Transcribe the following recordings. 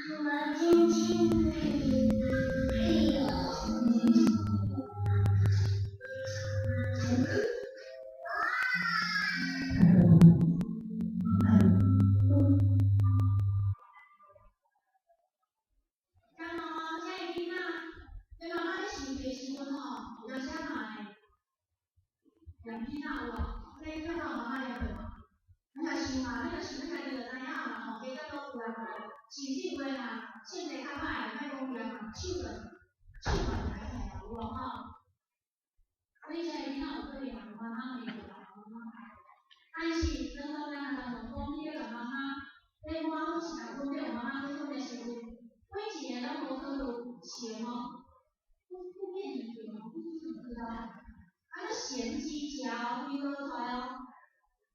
我真真对哦。然后，遮个囡仔，你妈妈咧生的时阵吼，有当时嘛会念囡仔有无？你听到妈妈念无？你若想嘛，你若想，你家己就知影嘛吼，加减拢有啊吼。甚至有的嘛，性格较歹，莫讲念嘛，手就手嘛就抬起来有无吼？所以遮个囡仔有可能妈妈袂过来，妈妈歹。但是，当当咱若讲，你咧共妈妈，咧我拢是共讲对妈妈去讲的时阵，每一个拢无考虑钱哦，不不骗你哦，不是知道。啊，你嫌计较，伊落出来哦，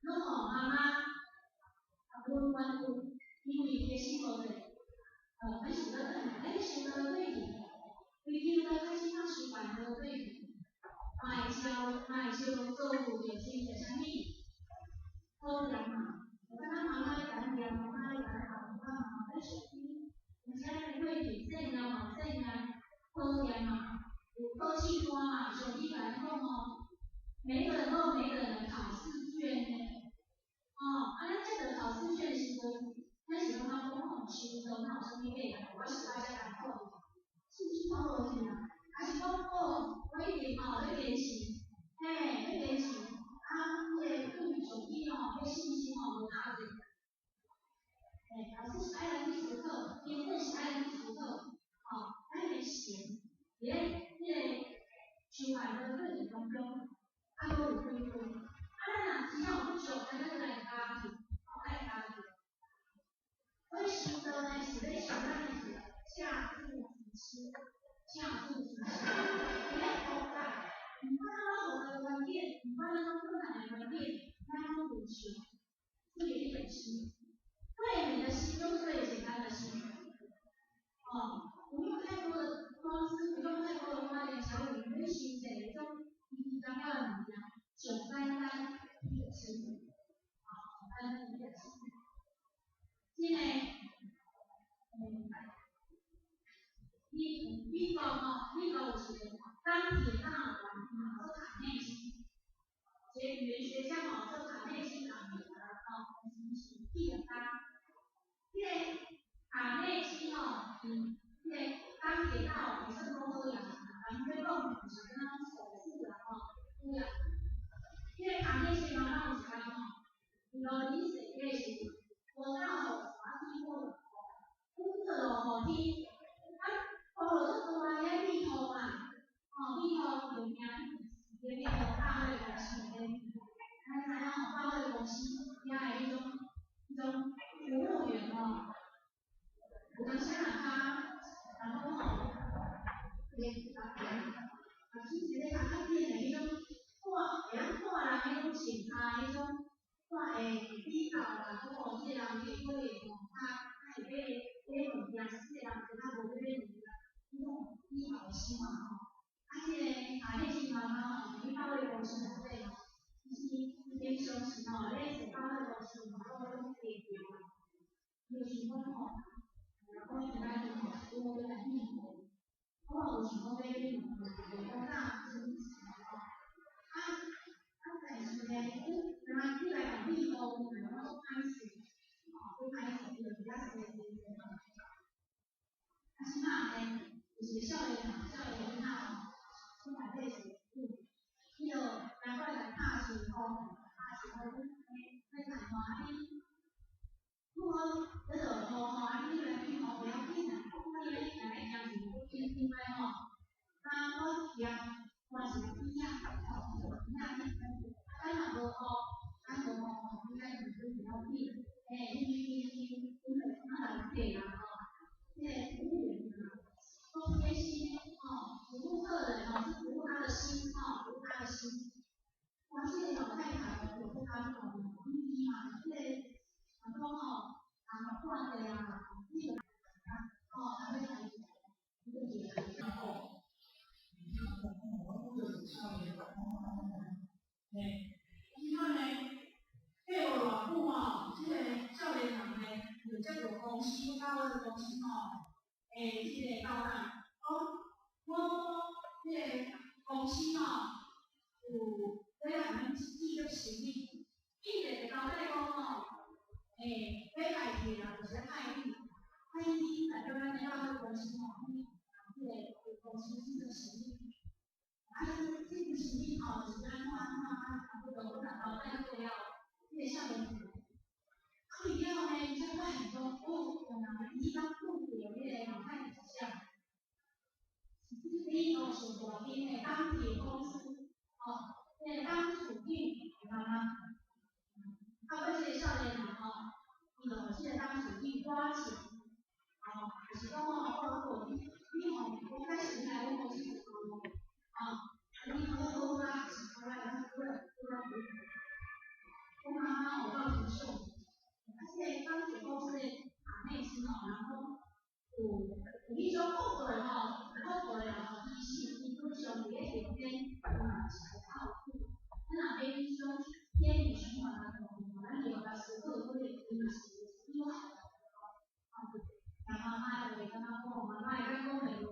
拢予妈妈啊无关注，因为伊的心无济，咱想倒转来，咱想倒过去，规间都开始较习惯倒过去，嘛会笑，嘛会笑讲做父就是食啥物，讨厌嘛，就敢若妈妈咧共咱念，妈妈咧共咱闹，妈妈咧想起，而且咱过去细命嘛细命，讨厌嘛，有考试单嘛，上帝共咱讲吼，每个人都有每个人的考试卷呢，哦，啊，咱接到考试卷的时阵，咱是感觉讲吼，收到哪有啥物价值，我是爱遮艰苦，是毋是讲无去啊？还是讲哦，我一定吼咧坚持，嘿，咧坚持，啊，彼个对于上帝吼，彼信心吼无打折。嘿，老师是爱咱去思考，评分是爱咱去思考，吼，咱会闲，伫咧彼个收费的过程当中，啊，阁有几分，啊，咱若真正有不足，咱阁来加去，吼，爱加去。所以修道呢，是咧修咱的是恰住之心，恰住之心，伫咧学界，毋管咱拢无个观点，毋管咱拢困难的观点，咱拢有想，最美的心，最美的心就是最简单的心，哦，不用太多的装饰，不用太多的花言巧语，你想一个迄种简简单单的物件，上简单一个心，哦，上简单一个心。这个，美国吼，美国有一个钢铁大王嘛，做卡内基，一个语言学家吼，做卡内基大王吼，是企业家。这个卡内基吼，这个钢铁大王算讲好样啦，人咧讲就是敢若首富啦吼，有影。这个卡内基妈妈有一工吼，伊落伫踅街的时阵，无到予沙天落雨，阮做落雨天，啊，铺落足大个蜜糖嘛，吼，蜜糖有名，是个蜜糖百货公司的，咱知影吼，百货公司遐的彼种服务员吼，有当时若较，人讲吼，连啊，去一个较较紧的彼种看，会晓看人彼种穿衫彼种。看会比较啦，讲哦，这个人去可能吼，较较会买买物件，是这个人较无欲买物件，彼种比较的心嘛吼。啊，这个卡内基妈妈吼，伫百货公司内底吼，其实伊平常时吼咧坐百货公司嘛，拢拢低调啦。伊就想讲吼，若讲今仔日吼，我欲来美国，我嘛有想讲欲买物件，袂讲哪啥物事吼。啊啊，但是呢，你若你来共美国，我足歹势，吼，足歹势，伊就伫遐踅踅踅吼。啊，即摆呢，有一个少年人，少年囡仔吼，出内底是伊就来过来拍招呼，拍招呼，咧谈话啊你，如果你落雨吼，啊你来美国袂要紧啦，我你咧来咧行一另外吼，啊我举挂一个椅仔，吼，椅仔去，啊咱若无雨，咱无雨吼，应该是比较紧，嘿，你就啊人客啦吼，这个服务员啊，足贴心吼，服务客人吼是服务他的心吼，服务他的心。我这个老太太哦，就感动，伊嘛，这个人讲吼，人看者啊，你就吼，人要来，伊就一个。嘿，伊款呢，过无偌久吼，这个少年人呢，就接到個公司，阮教會公司吼，這個老闆講，我這個公司吼，有咧共阮寄個行李，伊就交代講吼，禮拜日啊，就是愛你，愛你代表咱的教會公司吼，這個公司寄個行李，啊，這個行李吼，就是按怎按怎啊，差不多，阮若交代過了，這個少年人，啊，去了呢，伊才發現講，哦，原來伊捌拄著彼個馬太十項，是美國上大間的鋼鐵公司，哦，這個董事長的媽媽，啊，佫這個少年人吼，伊就予這個董事長花錢，哦，就是講吼，我你吼，我開始來阮公司做工，啊，你好好啊，是我來我來我來，我媽媽有夠優秀，啊，這個鋼鐵公司的卡內斯吼，人講有彼種國國的吼，國國的吼，伊是基本上佇咧中間嘛是會靠譜，咱若買彼種天女神話的東西，咱就共思考，可能伊嘛是有好的吼，聽媽媽的話，感覺講媽媽會當講的話，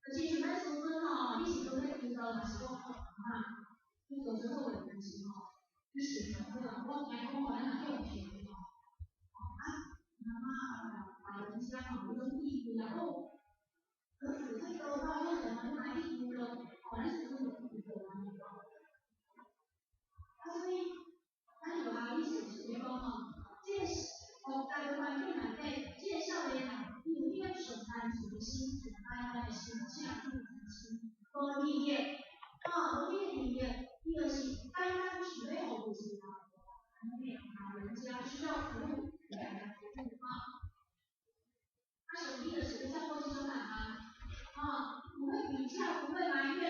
就親像咱師尊吼，你是講咧祈禱，嘛是講吼媽媽，你做做好的代誌吼，你是我驚講吼，咱若向前吼，啊，媽媽老人家吼，有種地位啊，哦，兒子太多抱怨了，你買去求了，哦，咱師尊就求過安呢吼。啊，所以咱學校意思是咧講吼，這個惡界的環境內底，這個少年人，伊有彼種上單純的心，上單純的心，正有心，無利益，哦，無彼個利益，伊就是單單想欲服務一個老人家需要服務，來服務啊。啊，上帝就是咧照顧這種人啊，哦，不會比較，不會埋怨，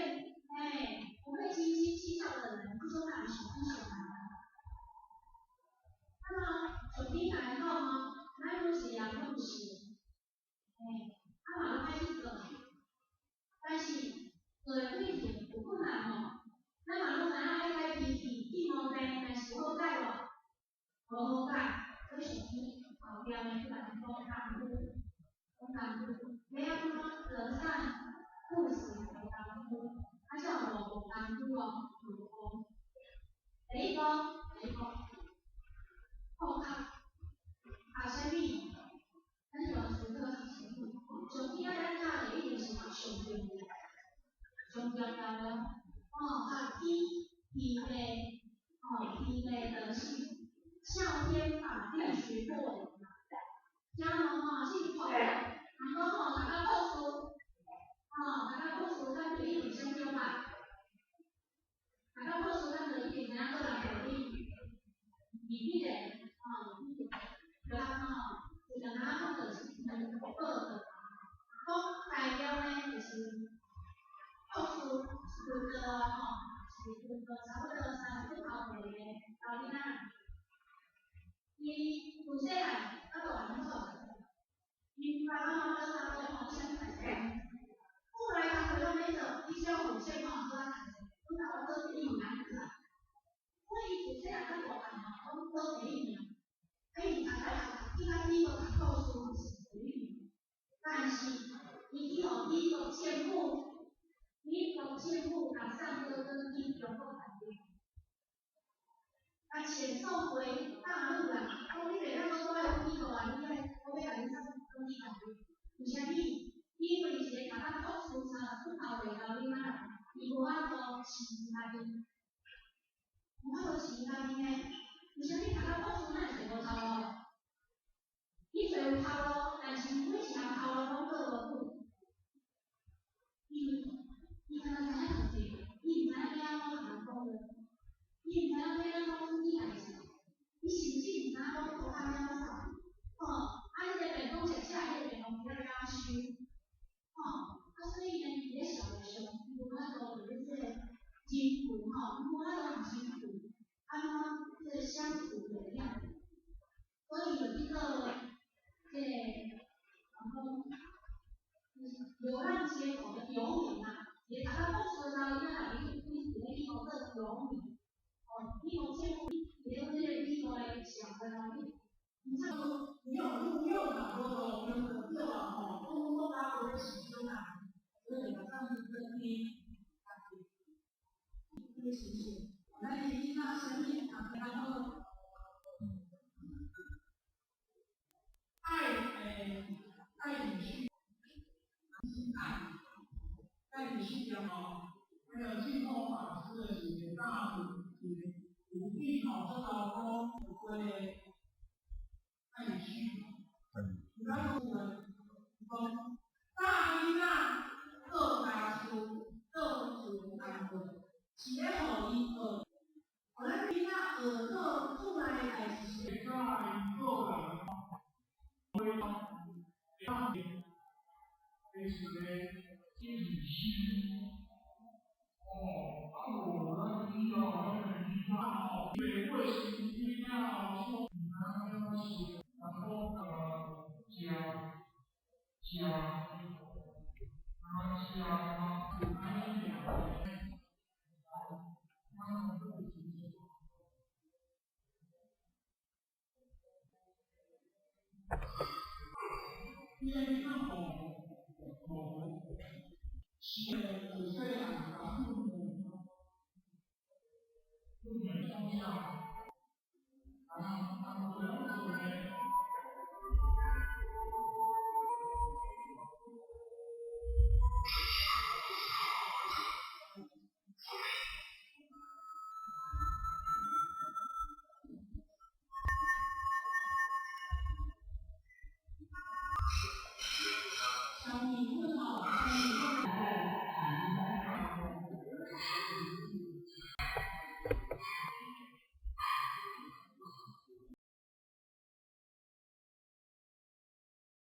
哎，不會斤斤計較的人，這種人是很上難的。那麼上帝來講吼，咱攏是人攏有想，哎，啊嘛攏愛去做，但是做的過程有困難吼，咱嘛攏知影愛改脾氣，去毛病，但是好改無？無好改，所以上帝後壁呢，去共咱講功夫，講功夫，欲按怎擇善固執的功夫，啊，才有五步功夫哦，五步。第一步，第一步，破卡，學啥物？咱就來思考學啥物？上帝愛咱學的一定是學上重要，上重要的哦，學天天地，哦，天地德性，哮天法地學過人嘛。聽無吼，是破，人講吼，大家故事，哦，大家故事，咱就一定啥物吧？大家故事，咱就一定知影做人道理，未必咧，哦，未必咧，就通吼，就像咱講就是能報的，講代表呢，就是故事是分做吼，是分做差不多30出頭歲的老囡仔，伊自細漢到大漢攏做，𪜶爸爸媽媽都三個吼，啥物代誌？後來工課攏免做，伊只要付錢吼，做啊工課，阮老爸做第一名仔，所以伊自細漢到大漢吼，攏做第一名。啊，伊讀讀讀，去到美國讀碩士嘛是第一名，但是伊去予美國政府，美國政府共送倒轉去中國內底，共遣送回大陸啦。講你袂當閣蹛來美國啊，你愛我欲共你送轉去大陸。為啥物？因為一個讀到博士30出頭歲老囡仔，伊無法度飼家己，無法度飼家己呢？為啥物讀到博士哪會揣無頭路？伊揣有頭路，但是每一項頭路攏過無久。因為伊敢若知影讀冊，伊毋知影欲按怎共人講話，伊毋知影欲按怎處理代誌，伊甚至毋知影講塗跤欲按怎掃，吼，啊，彼個便當食食，彼個便當袂曉收，吼，啊，所以呢，佇咧社會上，伊無法度佇咧這個人群吼，伊無法度共人群按怎這個相處的樣子，所以就去做這個，人講流浪街頭的遊民啊，伊讀到博士的時候，伊仔伊伊佇咧美國做遊民，哦，美國政府佇咧阮這個美國的社會環境，不要錄用。用就對啊吼，講國家無咧市場啊，所以就甲送轉去家己，去實現。咱的囡仔啥物通較好？愛愛女婿，愛愛女婿哦，還有淨空法師的一個大徒一個徒弟吼，做老公有過愛女婿。然後呢，講大囡仔做家事，做厝工課，是咧予伊學。予咱囡仔學做厝內的代誌。教伊做人，伊是個真是哦，啊無咱以後咱的囡仔吼，袂過身軀了後，說毋通是，人講食食，啊食啊，有安尼爾。你囡仔吼，吼，是自細漢甲訓練，訓練從小，啊，啊，有做咧。